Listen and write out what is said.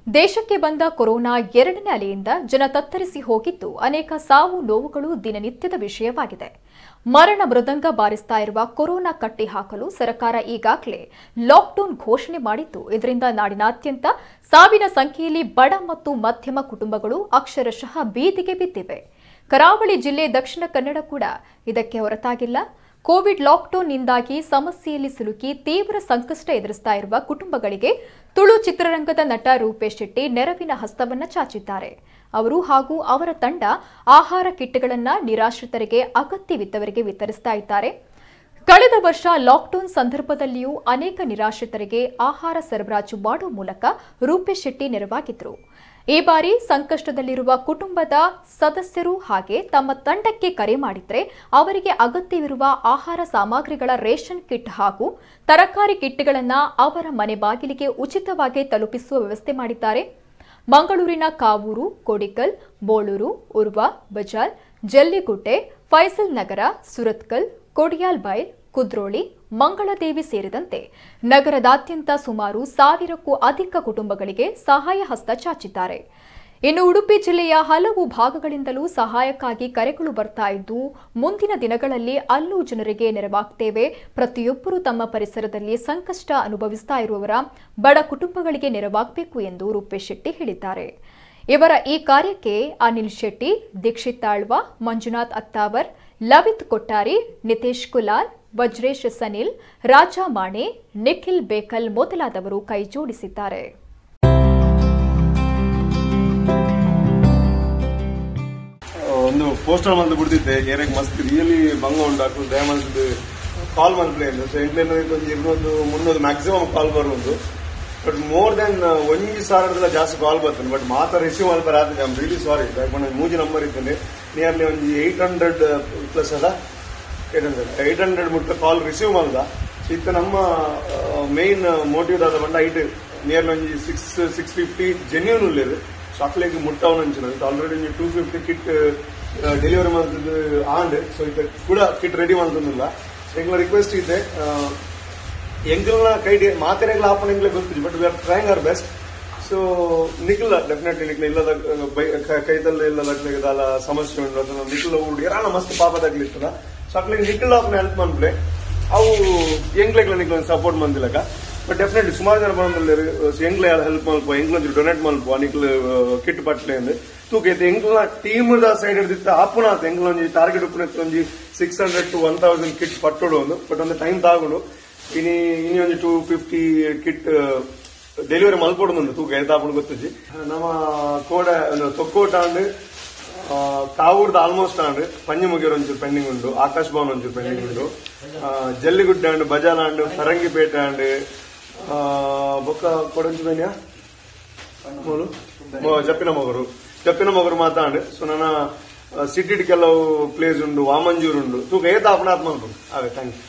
ದೇಶಕ್ಕೆ ಬಂದ ಕೊರೋನಾ ಎರಡನೇ ಅಲೆಯಿಂದ ಜನ ತತ್ತರಿಸಿ ಹೋಗಿದ್ದು ಅನೇಕ ಸಾವು ನೋವುಗಳು ದಿನನಿತ್ಯದ ವಿಷಯವಾಗಿದೆ. ಮರಣ ಮೃದಂಗ ಬಾರಿಸ್ತಾ ಇರುವ ಕೊರೋನಾ ಕಟ್ಟಿ ಹಾಕಲು ಸರ್ಕಾರ ಈಗಾಗಲೇ ಲಾಕ್ಡೌನ್ ಘೋಷಣೆ ಮಾಡಿದ್ದು, ಇದರಿಂದ ನಾಡಿನಾದ್ಯಂತ ಸಾವಿನ ಸಂಖ್ಯೆಯಲ್ಲಿ ಬಡ ಮತ್ತು ಮಧ್ಯಮ ಕುಟುಂಬಗಳು ಅಕ್ಷರಶಃ ಬೀದಿಗೆ ಬಿದ್ದಿವೆ. ಕರಾವಳಿ ಜಿಲ್ಲೆ ದಕ್ಷಿಣ ಕನ್ನಡ ಕೂಡ ಇದಕ್ಕೆ ಹೊರತಾಗಿಲ್ಲ. ಕೋವಿಡ್ ಲಾಕ್ಡೌನ್ನಿಂದಾಗಿ ಸಮಸ್ಯೆಯಲ್ಲಿ ಸಿಲುಕಿ ತೀವ್ರ ಸಂಕಷ್ಟ ಎದುರಿಸ್ತಾ ಇರುವ ಕುಟುಂಬಗಳಿಗೆ ತುಳು ಚಿತ್ರರಂಗದ ನಟ ರೂಪೇಶ್ ಶೆಟ್ಟಿ ನೆರವಿನ ಹಸ್ತವನ್ನು ಚಾಚಿದ್ದಾರೆ. ಅವರು ಹಾಗೂ ಅವರ ತಂಡ ಆಹಾರ ಕಿಟ್ಗಳನ್ನು ನಿರಾಶ್ರಿತರಿಗೆ, ಅಗತ್ಯವಿದ್ದವರಿಗೆ ವಿತರಿಸ್ತಾ ಇದ್ದಾರೆ. ಕಳೆದ ವರ್ಷ ಲಾಕ್ಡೌನ್ ಸಂದರ್ಭದಲ್ಲಿಯೂ ಅನೇಕ ನಿರಾಶ್ರಿತರಿಗೆ ಆಹಾರ ಸರಬರಾಜು ಮಾಡುವ ಮೂಲಕ ರೂಪೇಶ್ ಶೆಟ್ಟಿ ನೆರವಾಗಿದ್ದರು. ಈ ಬಾರಿ ಸಂಕಷ್ಟದಲ್ಲಿರುವ ಕುಟುಂಬದ ಸದಸ್ಯರು ಹಾಗೆ ತಮ್ಮ ತಂಡಕ್ಕೆ ಕರೆ ಮಾಡಿದರೆ ಅವರಿಗೆ ಅಗತ್ಯವಿರುವ ಆಹಾರ ಸಾಮಗ್ರಿಗಳ ರೇಷನ್ ಕಿಟ್ ಹಾಗೂ ತರಕಾರಿ ಕಿಟ್ಗಳನ್ನು ಅವರ ಮನೆ ಬಾಗಿಲಿಗೆ ಉಚಿತವಾಗಿ ತಲುಪಿಸುವ ವ್ಯವಸ್ಥೆ ಮಾಡಿದ್ದಾರೆ. ಮಂಗಳೂರಿನ ಕಾವೂರು, ಕೋಡಿಕಲ್, ಬೋಳೂರು, ಉರ್ವ, ಬಜಾಲ್, ಜಲ್ಲಿಗುಡ್ಡೆ, ಫೈಸಲ್ ನಗರ, ಸುರತ್ಕಲ್, ಕೊಡಿಯಾಲ್ಬೈಲ್, ಕುದ್ರೋಳಿ, ಮಂಗಳದೇವಿ ಸೇರಿದಂತೆ ನಗರದಾದ್ಯಂತ ಸುಮಾರು 1000ಕ್ಕೂ ಅಧಿಕ ಕುಟುಂಬಗಳಿಗೆ ಸಹಾಯ ಹಸ್ತ ಚಾಚಿದ್ದಾರೆ. ಇನ್ನು ಉಡುಪಿ ಜಿಲ್ಲೆಯ ಹಲವು ಭಾಗಗಳಿಂದಲೂ ಸಹಾಯಕ್ಕಾಗಿ ಕರೆಗಳು ಬರ್ತಾ ಇದ್ದು, ಮುಂದಿನ ದಿನಗಳಲ್ಲಿ ಅಲ್ಲೂ ಜನರಿಗೆ ನೆರವಾಗ್ತೇವೆ. ಪ್ರತಿಯೊಬ್ಬರೂ ತಮ್ಮ ಪರಿಸರದಲ್ಲಿ ಸಂಕಷ್ಟ ಅನುಭವಿಸ್ತಾ ಇರುವವರ ಬಡ ಕುಟುಂಬಗಳಿಗೆ ನೆರವಾಗಬೇಕು ಎಂದು ರೂಪೇಶ್ ಶೆಟ್ಟಿ ಹೇಳಿದ್ದಾರೆ. ಇವರ ಈ ಕಾರ್ಯಕ್ಕೆ ಅನಿಲ್ ಶೆಟ್ಟಿ, ದೀಕ್ಷಿತ್ ತಾಳ್ವ, ಮಂಜುನಾಥ್ ಅತ್ತಾವರ್, ಲವಿತ್ ಕೊಟ್ಟಾರಿ, ನಿತೇಶ್ ಕುಲಾಲ್, ವಜ್ರೇಶ್ ಸನಿಲ್, ರಾಜಾ ಮಾಣೆ, ನಿಖಿಲ್ ಬೇಕಲ್ ಮೊದಲಾದವರು ಕೈಜೋಡಿಸಿದ್ದಾರೆ. ಒಂದು ಪೋಸ್ಟರ್ ಮಂತ್ ಬಿಡ್ತಿದ್ದೆ ಏರಕ್ಕೆ ಮಸ್ತ್ ರಿಯಲಿ ಬಂಗ ಉಂಟು ಅಕ್ಲು ದಯಮಲ್ತ್ ಕಾಲ್ ಮನ್ಪ್ಲೇ ಸೊ ಎಂಟ್ಲೇನ ಒಂಜಿ 200 300 ಮ್ಯಾಕ್ಸಿಮಮ್ ಕಾಲ್ ಬರುವುದು. ಬಟ್ ಮೋರ್ ದೆನ್ 1,000 ಜಾಸ್ತಿ ಕಾಲ್ ಬರ್ತದೆ. ಬಟ್ ಮಾತ್ರ ರಿಸೀವ್ ಮಲ್ಪರ ಆತದೆ. I really sorry. ಮೂಜಿ ನಂಬರ್ ಇದ್ದೇನೆ ನಿಯರ್ಲಿ ಒಂಜಿ 800 ಪ್ಲಸ್ ಅದ 800 ಮುಟ್ಟ ಕಾಲ್ ರಿಸೀವ್ ಮಲ್ದ. ಸೊ ಇತ್ತ ನಮ್ಮ ಮೇನ್ ಮೋಟಿವ್ ದಾದ ಬಂಡ ಐಟ್ ನಿಯರ್ಲಿ ಒಂಜಿ 650 ಜೆನ್ಯೂನ್ ಉಲ್ಲೇರು. ಸೊ ಅಕ್ಲೆಗ್ ಮುಟ್ಟವನ ಅಂಚಿನ ಆಲ್ರೆಡಿ ಒಂಜಿ 250 ಕಿಟ್ ಡೆಲಿವರಿ ಮಲ್ತದ್ದು ಆಂಡ್. ಸೊ ಇತ್ತ ಕೂಡ ಕಿಟ್ ರೆಡಿ ಮಲ್ತೊಂದಿಲ್ಲ. ಸೊ ಎಂಗ್ಲ ರಿಕ್ವೆಸ್ಟ್ ಇದೆ ಎಂಗ್ಲನ ಕೈಡಿ ಮಾತೆರೆಗ್ಲ ಆಪಣ ಎಂಗ್ಲೆ ಗೊತ್ತಿದೆ. But we are trying our best. So Nikhil definitely Nikhil ಇಲ್ಲದ ಕೈತಲ್ಲ ಇಲ್ಲದ ದಾಲ ಸಮಸ್ಯೆ ಉಂಟು ಅದನ್ನ ನಿಖಿಲ್ ಊರು ಯಾರನ್ನ ಮಸ್ತ್ ಪಾಪದಾಗ್ಲಿತ್ತದ. ಸೊ ಅಕ್ಲೆಗ್ ನಿಖಿಲ್ ಆಪನ ಹೆಲ್ಪ್ ಮನ್ಪ್ಲೆ ಅವು ಎಂಗ್ಲೆಗ್ಲ ನಿಖಿಲ್ ಸಪೋರ್ಟ್ ಮಂದಿಲಕ. ಬಟ್ ಡೆಫಿನೆಟ್ಲಿ ಸುಮಾರು ಜನ ಬಂದಿಲ್ಲ ಎಂಗ್ಲೆ ಹೆಲ್ಪ್ ಮಲ್ಪ ಎಂಗ್ಲ ಡೊನೇಟ್ ಮಲ್ಪ ನಿಖಿಲ್ ಕಿಟ್ ಪಟ್ಲೆ ಅಂದ್ರೆ ತೂಕೈತೆ. ಎಂಗ್ಲ ಟೀಮ್ the side ಹಿಡಿದಿತ್ತ ಆಪುನ ಎಂಗ್ಲ ಒಂಜಿ ಟಾರ್ಗೆಟ್ ಉಪ್ಪುನ ಒಂಜಿ 600 to 1000 kit ಪಟ್ಟೋಡು ಒಂದು. ಬಟ್ ಒಂದು ಟೈಮ್ ತಾಗುಡು ಇನಿ ಇನಿ ಒಂಜಿ 250 ಕಿಟ್ ಡೆಲಿವರಿ ಮಲ್ಪೊಡು ಒಂದು ತೂಕ ಏತಾಪುಂಡು ಗೊತ್ತುಜಿ. ನಮ್ಮ ಕೋಡ ತೊಕ್ಕೋಟ ಅಂಡ್ ಕಾವೂರ್ದ ಆಲ್ಮೋಸ್ಟ್ ಅಂಡ್ ಪಂಜಮುಗೇರ್ ಒಂಚೂರು ಪೆಂಡಿಂಗ್ ಉಂಟು, ಆಕಾಶ್ ಭವನ್ ಒಂಚೂರು ಪೆಂಡಿಂಗ್ ಉಂಟು, ಜಲ್ಲಿಗುಡ್ಡೆ ಅಂಡ್ ಬಜಾಲ್ ಅಂಡ್ ಫರಂಗಿಪೇಟೆ ಅಂಡ್ ಬೊಕ್ಕ ಕೊಡಂಚು ಬೇನ್ಯಾ ಜಪ್ಪಿನ ಮೊಗರು ಮಾತಾಂಡ್. ಸೊ ನನ್ನ ಸಿಟಿ ಕೆಲವು ಪ್ಲೇಸ್ ಉಂಡು, ವಾಮಂಜೂರ್ ಉಂಡು ತೂಕ ಏತಾಪುಣ ಆತ್ಮ ಅನ್ಕೊಂಡು. ಅವೇ thank you.